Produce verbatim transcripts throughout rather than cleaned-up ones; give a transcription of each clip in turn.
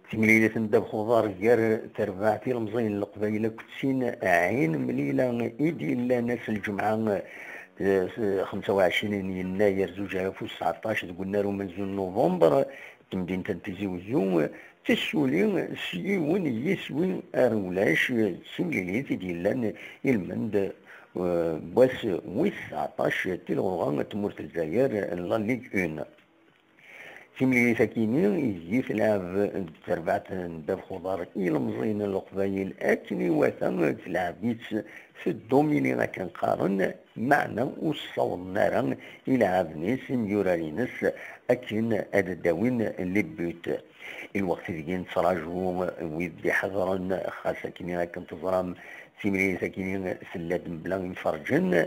Timlilit n ddabex uḍar gar terbaɛt ilemẓiyen n Leqbayel akked tin Ɛin Mlila i d-yellan ass n lǧemɛa, eh, xemsa u ɛecrin yennayer zuǧ alaf u tesɛeṭṭac deg unnar umenzu n Nuvember, deg temdint n Tizi Wezzu, tessuli s yiwen yiswi ar ulac. D timlilit i d-yellan ilmend, eh, n wass wis tseɛṭac n tilɣuɣa n tmurt n Lezzayer n la Ligue un. Timlilit-agi-nni i telɛeb d terbaɛt n ddabex uḍar ilemẓiyen n Leqbayel akken iwata, telɛeb-itt teddomini akken qqaren, meɛna ur ssawḍen ara ilɛaben-is, imyurar-ines, akken ad d-awin les buts. I lweqt deg i nettraǧu wid d-iḥeḍren, xas akken akken teẓram timlilit-agi tella-d mebla imferǧen,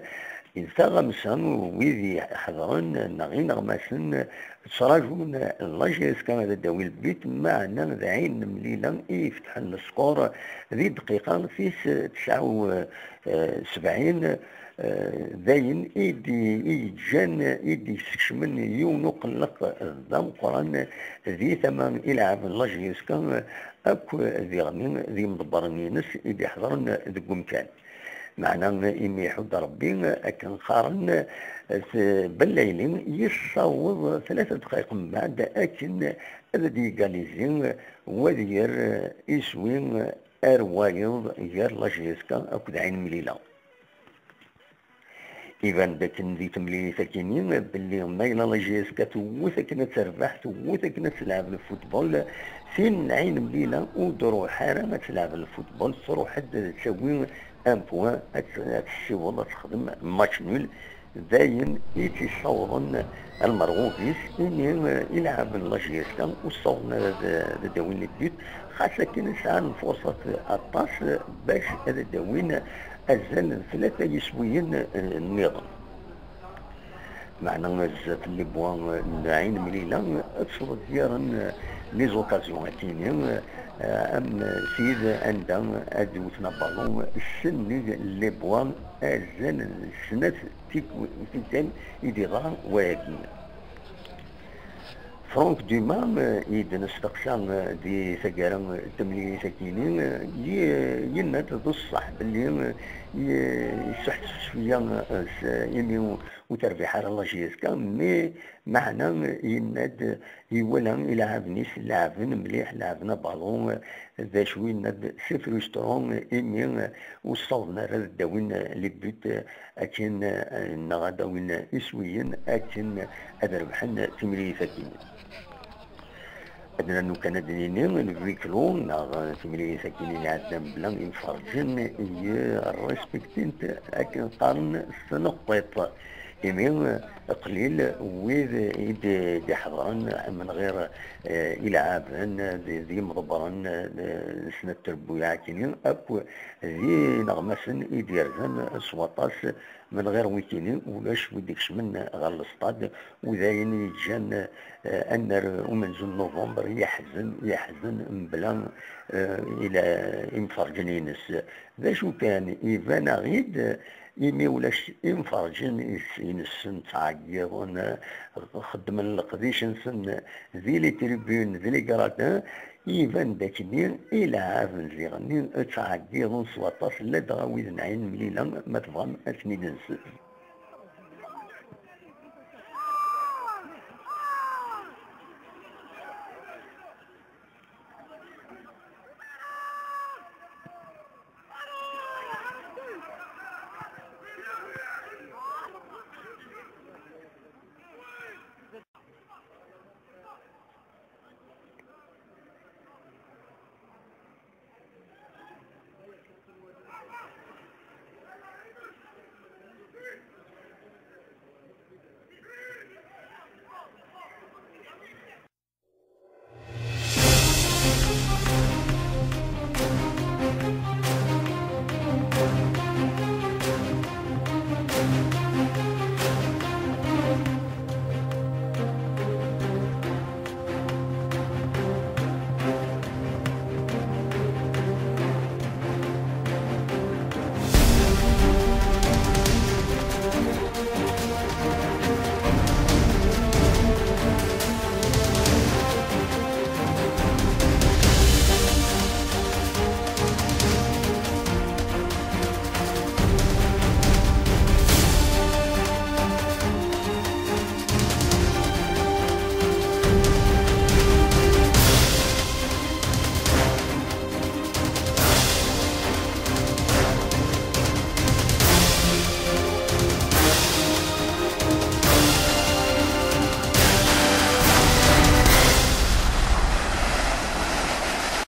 d taɣamsa n wid iḥeḍren neɣ ineɣmasen ttraǧun la J S K ad d-tawi lbit, meɛna d Ɛin Mlila i ifetḥen score di dqiqa tis tesɛa u sebɛin, eh, d ayen i d-, i yeǧǧan, i d-yessekcmen yiwen uqelleq d ameqqran di tama ilɛaben n la J S K akk diɣen d yimḍebbren-ines i d-iḥeḍren deg umkan. Meɛna imi iḥudd Rebbi, akken qqaren, s-, Bellayli yessaweḍ tlata dqayeq mbeɛd akken ad d-yegalizi u ad yerr iswi ar wayeḍ gar la J S K akked Ɛin Mlila. Iban-d akken di temlilit-agi-nni belli ma yella la J S K tewwet akken ad terbeḥ, tewwet akken ad telɛeb lfutbol, tin n Ɛin Mlila ur d-ruḥ ara ad telɛeb lfutbol, truḥ-d ad tawi un point, ad t-, ad tessiweḍ ad texdem match nul. D ayen i tt-yessawḍen ar lmerɣub-is, imi, eh, ilɛaben n la J S K ur ssawḍen ara ad, ad d-awin les buts, xas akken sɛan lfurṣat aṭas bac ad d-awin azal n tlata yiswiyen, eh, nniḍen. Meɛna zdat les buts n Ɛin Mlila ttḍeggiren, eh, les occasions akini, eh, am tid anda ad wten abalun s nnig les buts azal n snat tikwal i d-iḍra wayagi. Franck Dumas, eh, i d-nesteqsa, eh, di taggara, eh, n temlilit-agi-nni, eh, ye-, yenna-d d ṣṣeḥ belli, eh, ye-, yesseḥsef cwiya, eh, s-, imi ur terbiḥ ara la J S K, mais meɛna, eh, yenna-d iwala ilɛaben-is leɛben mliḥ, leɛben abalun, eh, d acu yenna-d c'est frustrant, imi, eh, ur ssawḍen ara ad d-awin, eh, les buts, eh, akken, eh, neɣ ad d-awin iswiyen akken ad rebḥen timlilit-agi. Ad nernu kan ad d-nini, le huis clos neɣ timlilit-agi-nni iɛeddan bla imferǧen, i respektint akken qqaren s tneqqiṭ. Imi, eh, qlil wid i d-, d-iḥeḍren, min ɣir, eh, ilɛaben, d, d yimḍebbren, eh, d snat trebbuyaɛ akini, akk d ineɣmasen i d-yerzan s waṭas, min ɣir wikini ulac wi d-ikecmen ɣer lestad, u d ayen i yeǧǧan, eh, annar umenzu n Nuvember yeḥzen, yeḥzen mebla, eh, ila-, imferǧen-ines. D acu kan, iban-aɣ-id, imi ulac imferǧen-ines ttɛeggiḍen, xeddmen leqdic-nsen di les tribunes, di les gradins, iban-d akkenni ilɛaben ziɣenni ttɛeggiḍen s waṭas, ladɣa wid n Ɛin Mlila, ma tebɣam ad ten-id-nsel.